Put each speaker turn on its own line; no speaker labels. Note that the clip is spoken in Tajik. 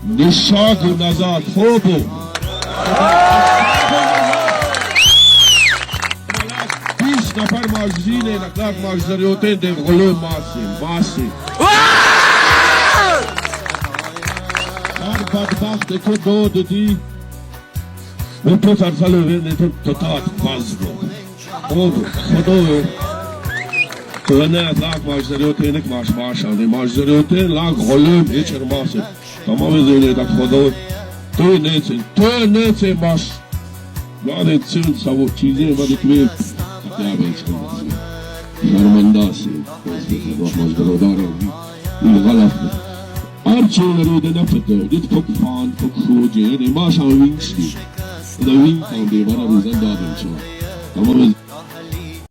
Ни шагу назад, хобу! 20 нафар мажзине, наклак мажзариотен девголе маси, маси. Ҳар бадбахте ки додди, тотат вазно. Хобу, худою. Көнә лак мажзариотенек маш машане, мажзариотен лак голем ечер маси. Тамам зене так худою. Той нецен, той нецен маш. Главное, цель саво чизе вадикве. Шармандаси. Арче руде нафете, дит фок фан, фок хоje, ne ma sha wingsti. Da wing kan de bara ruzan da den cha. Tamam.